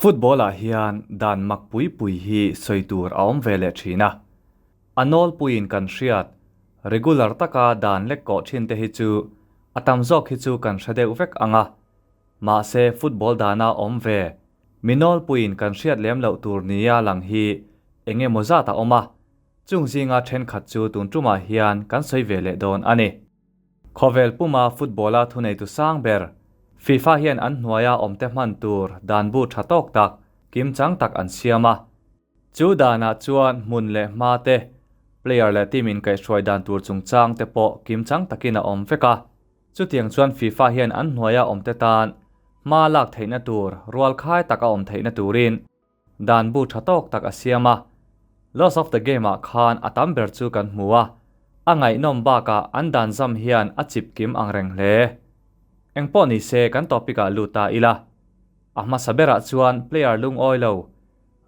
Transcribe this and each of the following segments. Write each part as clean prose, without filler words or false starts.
Football ah hian dan mak pui pui hi sawi tur a awm ve leh thin a. A nawlpuiin kan hriat, regular taka dan lek kawh thin te hi chu a tam zawk hi chu kan hre deuh vek ang a. Mahse football dana awm ve, mi nawlpuiin kan hriat lem loh tur nia lang hi eng emaw zat a awm a. Chung zinga thenkhat chu tun tumah hian kan sawi ve leh dawn a ni. Khawvel puma football-a thuneitu sang ber, FIFA hian an hnuaia awmte hman tur dan bu tha tawk tak, kimchang tak an siam a. Chu danah chuan hmun leh hma te, player leh team inkaihhruai dan tur chungchang te pawh kimchang takin a awm vek a. Chutiang chuan FIFA hian an hnuaia awmte tan hma lak theihna tur rualkhai tak a awm theihna turin Dan bu tha tawk tak a siam a, Laws of the Game ah khan a tam ber chu kan hmu a, a ngaihnawm bakah an dan zam hian a chip kim ang reng hle. Engpawh ni se kan topic ah lut ta ila. A hmasa berah chuan player lungawi lo,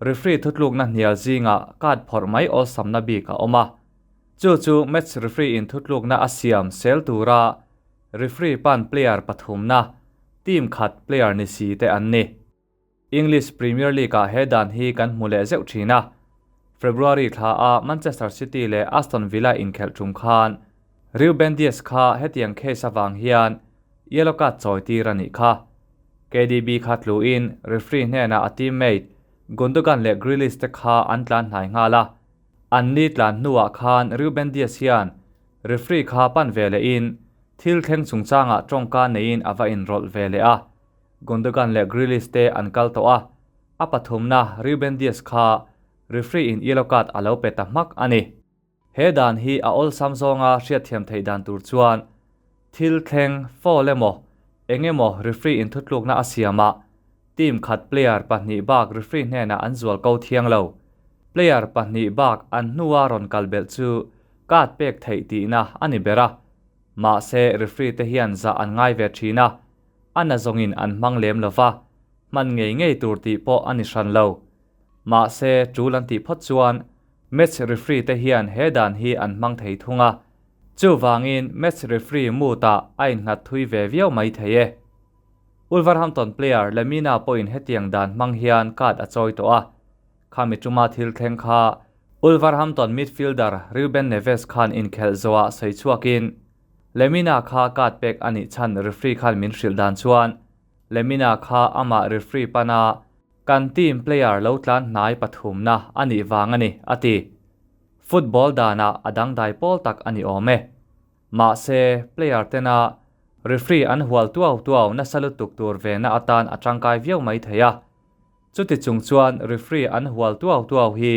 referee thutlukna hnial zingah card phawrh mai awlsamna bik a awm a. Chu chu match referee in thutlukna a siam sel tura referee pan player pathumna, team khat player ni si te an ni. English Premier League-ah he dan hi kan hmu leh zeuh thin a. February thla a Manchester City leh Aston Villa inkhelh tum khan Ruben Dias kha hetiang case avang hian yellow card chawi tir a nih kha. KDB kha tluin referee hnenah a teammate Gundogan leh Grealish te kha an tlan hnai nghal a. An ni tlan hnuah khan Ruben Dias hian referee kha pan ve lehin thil thleng chungchangah tawngka neiin a va inrawlh ve leh a. Gundogan leh Grealish te an kal tawh a, a pathumna Ruben Dias kha referee in yellow card a lo pe ta hmak a ni. He dan hi a awlsam zawnga hriatthiam theih dan tur chuan thil thleng foul emaw eng emaw referee in thutlukna a siamah team khat player pahnih bak referee hnenah an zual ko thiang lo. Player pahnih bak an hnua rawn kal belh chu card pek theih tihna a ni ber a, mahse referee te hian zah an ngai ve thin a, A na zawngin an hmang lem lo va, hman ngei ngei tur tih pawh a ni hran lo. Mahse, tul an tih phawt chuan match referee te hian he dan hi an hmang thei thung a. Chuvangin match referee mood-ah a innghat thui ve viau mai thei e. Wolverhampton player Lemina pawhin hetiang dan hmang hian card a chawi tawh a. Khami tuma thil thleng kha Wolverhampton midfielder Ruben Neves khan inkhelh zawhah sawi chhuakin Lemina kha card pek a nih chhan referee khan min hrilh dan chuan Lemina kha amah referee pana kan team player lo tlan hnai pathumna a nih vang a ni, a ti. Football danah a dangdai pawl tak a ni awm e. Mahse, player tena referee an hual tuau tuau nasa lutuk tur vena atan a tangkai viau mai thei a. Chuti chung chuan referee an hual tuau tuau hi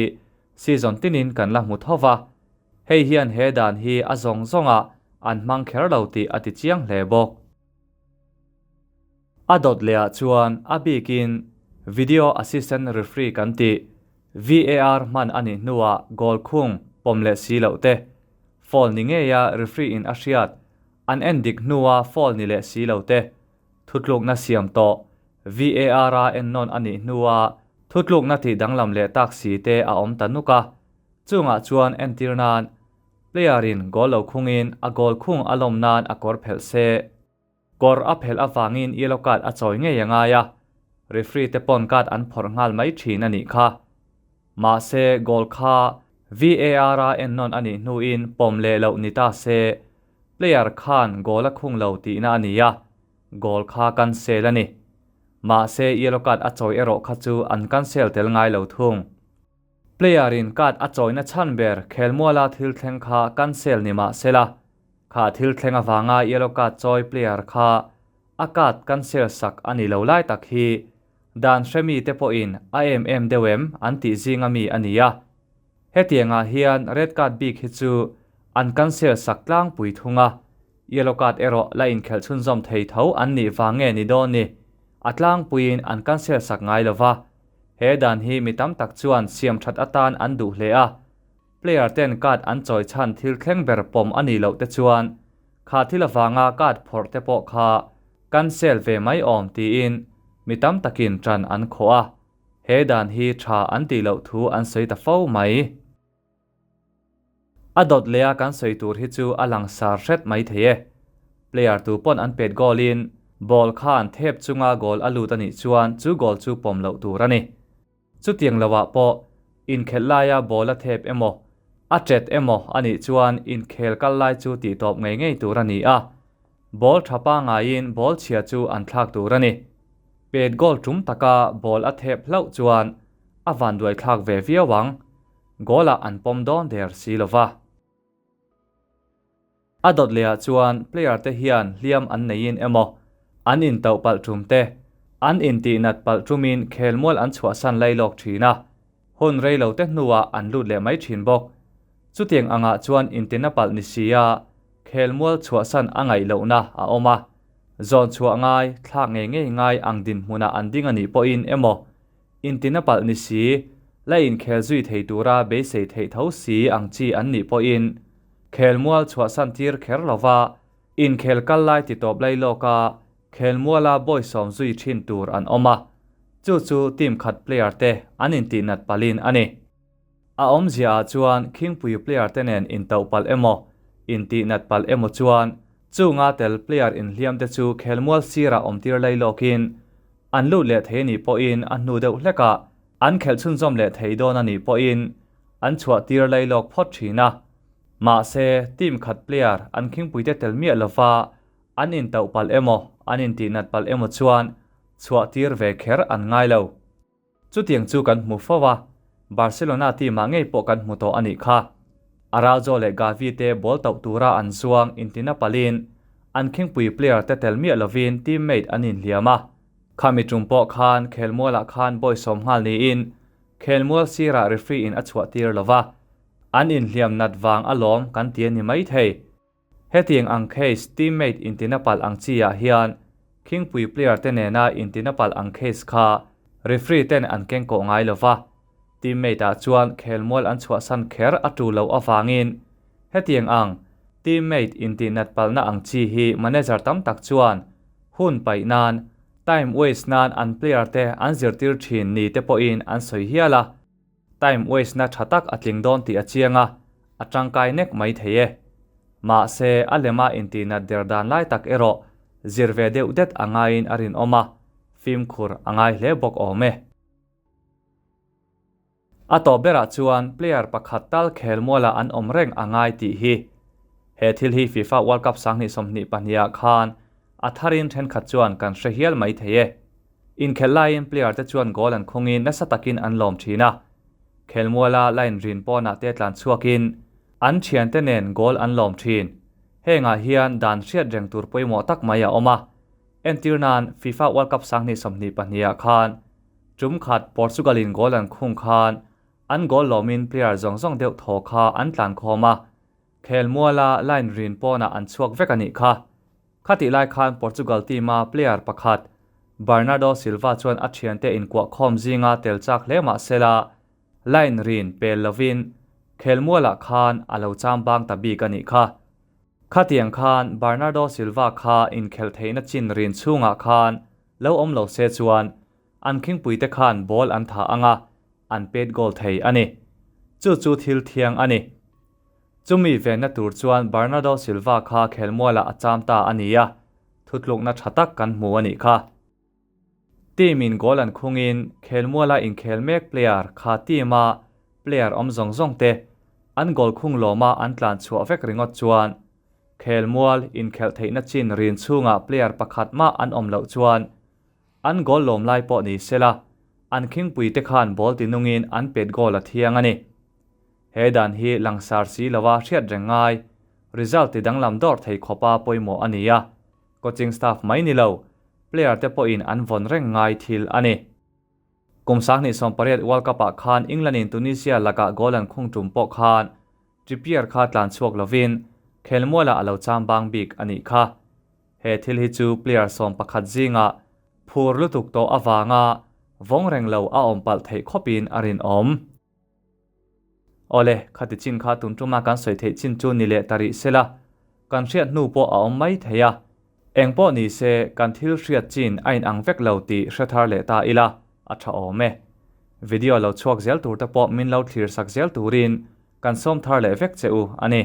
season tinin kan la hmu tho va. Hei hian he dan hi a zawng zawngah an hmang kher lo tih a ti chiang hle bawk. A dawt lehah chuan a bikin Video Assistant Referee kan tih, VAR hman a nih hnuah goal khung pawm leh si loh te, foul ni ngeia referee in a hriat an en dik hnua foul ni leh si lo te, thutlukna siam tawh VAR a ennawn a nih hnua thutlukna tih danglam leh tak si te a awm ta nuk a. Chungah chuan entir nan player in goal lo khungin a goal khung a lawm nan a kawr phelh se. Kawr a phelh avangin yellow card a chawi ngei a ngai a, referee te pawn card an phawrh nghal mai thin a nih kha. Mahse goal kha VAR a ennawn a nih hnuin pawm leh loh ni ta se, player khan goal a khung lo tihna a ni a, goal kha cancel a ni. Mahse yellow card a chawi erawh kha chu an cancel tel ngai lo thung. Player in card a chawina chhan ber khelmuala thil thleng kha cancel ni mah sela, kha thil thleng avanga yellow card chawi player kha a card cancel sak a ni lo lai tak hi dan hremi te pawhin a em em deuh em an tih zinga mi a ni a. Hetiangah hian red card bik hi chu an cancel sak tlangpui thung a, yellow card erawh la inkhelh chhunzawm thei tho an nih vang nge ni dawn ni, a tlangpuiin an cancel sak ngai lova. He dan hi mi tam tak chuan siam that atan an duh hle a, player ten card an chawi chhan thil thleng ber pawm a nih loh te chuan kha thil avanga card phawrh te pawh kha cancel ve mai awm tiin mi tam takin ṭan an khawh a, he dan hi ṭha an tih loh thu an sawi ta fo mai. A dawt leh a kan sawi tur hi chu a langsar hret mai thei e. Player tu pawn an pet goal in Ball khan thep chunga goal a lut a nih chuan chu goal chu pawm loh tur a ni. Chutiang loah pawh inkhelh laia ball a thep emaw, a tet emaw a nih chuan inkhel kal lai chu tihtawp ngei ngei tur a ni a, ball tha pangaiin ball chhia chu an thlak tur a ni. Pet goal tum taka ball a thep hlauh chuan a vanduai thlak ve viau ang, goal ah an pawm dawn der si lova. A dawt lehah chuan player te hian hliam an neiin emaw, an intauh palh tum te, an intihnat palh tumin khelmual an chhuahsan lai lawk thin a, hun rei lo te hnuah an lut leh mai thin bawk. Chutiang angah chuan intina palh ni sia khelmual chhuahsan a ngaih lohna a awm a, zawn chhuah ngai, thlak ngei ngei ngai ang dinhmunah an ding a nih pawhin emaw, intina palh ni si, la inkhel zui thei tura beisei theih tho si ang chi an nih pawhin, Khelmual chhuahsan tir kher lova inkhel kal lai ti tawp lai lawka khelmuala bawi sawm zui thin tur an awm a, chu chu team khat player te an intihnat palin a ni. A awmzia ah chuan khingpui player te nen intauh palh emaw, intihnat palh emaw chuan chunga tel player inhliam te chu khelmual sirah awm tir lai lawkin an lut leh thei a nih pawhin a hnu deuh hlekah an khelh chhunzawm leh thei dawn a nih pawhin an chhuah tir lai lawk phawt thin a. Mahse, team khat player an khingpuite tel miah lova an intauh palh emaw, an intihnat palh emaw chuan chhuah tir ve kher an ngai lo. Chutiang chu kan hmu fo a, Barcelona team ah ngei pawh kan hmu tawh a nih kha. Araujo leh Gavi te ball tauh tura an zuang intina palhin an khingpui player te tel miah lovin teammate an inhliam a. Khami tum pawh khan khelmualah khan bawi sawm nghal niin Khelmual sirah referee in a chhuah tir lo va, an inhliam nat vang alawm kan ti a ni mai thei. Hetiang ang case teammate intina palh ang chi ah hian khingpui player te nena intina palh ang case kha referee ten an keng kawh ngai lo va, teammate ah chuan khelmual an chhuahsan kher a tu loh avangin hetiang ang teammate intihnat palhna ang chi hi manager tam tak chuan hun paih nan Time waste nan an player te an zirtir thin ni te pawhin an sawi hial a, time waste na tha tak a tling dawn tih a chiang a, a tangkai nek mai thei e. Mahse, a lema intihnat der dan lai tak erawh zir ve deuh det a ngaiin a rinawm a, fimkhur a ngai hle bawk awm e. A tawp berah chuan player pakhat tal khelmualah an awm reng a ngai tih hi. He thil hi FIFA World Cup 2022 ah khan a tharin thenkhat chuan kan hre hial mai thei e. Inkhelh laiin player te chuan goal an khawngin nasa takin an lawm thin a. Khelmuala line rin pawnah te tlan chhuakin an thiante nen goal an lawm thin. Hengah hian dan hriat reng tur pawimawh tak mai a awm a. Entir nan FIFA World Cup 2022 ah khan Tum khat Portugal in goal an khung khan an goal lawmin player zawng zawng deuh thaw kha an tlan khawm a, khelmuala line rin pawnah an chhuak vek a nih kha. Khatih lai khan Portugal team a player pakhat Bernardo Silva chuan a thiante inkuah khawm zinga tel chak hle mah sela line rin pel lovin khelmualah khan a lo cham bang ta bik a nih kha. Khatiang khan Bernardo Silva kha inkhelh theihna chin rin chhungah khan Lo awm lo se chuan an khingpuite khan ball an tha ang a, an pet goal thei a ni. Chu chu thil thiang a ni. Chumi venna tur chuan Bernardo Silva kha khelmualah a cham ta a ni a, thutlukna tha tak kan hmu a nih kha. Team in goal an khungin khelmuala inkhel mek player kha team a player awm zawng zawng te an goal khung lawma an tlan chhuah vek ringawt chuan Khelmual inkhelh theihna chin rin chhungah player pakhat mah an awm loh chuan an goal lawm lai pawh ni sela, an khingpui te khan ball ti nungin an pet goal a thiang a ni. He dan hi langsar si lova hriat reng ngai, result ti danglam dawr thei khawpa pawimawh a ni a, coaching staff mai ni lo, player te pawhin an vawn reng ngai thil a ni. Kum 2018 World Cup ah khan England in Tunisia lakah goal an khung tum pawh khan Trippier kha tlan chhuak lovin khelmualah a lo cham bang bik a nih kha. He thil hi chu player 11 zingah phur lutuk tawh avanga vawng reng lo a awm palh theih khawpin a rinawm. Awle, khati chin kha tun tuma kan sawi theih chin chu ni leh ta rih sela, kan hriat hnu pawh a awm mai thei a. Eng pawh ni se, kan thil hriat chin a inang vek lo tih hre thar leh ta ila, a tha awm e. Video lo chhuak zel tur te pawh min lo thlir sak zel turin kan sawm thar leh vek che u a ni.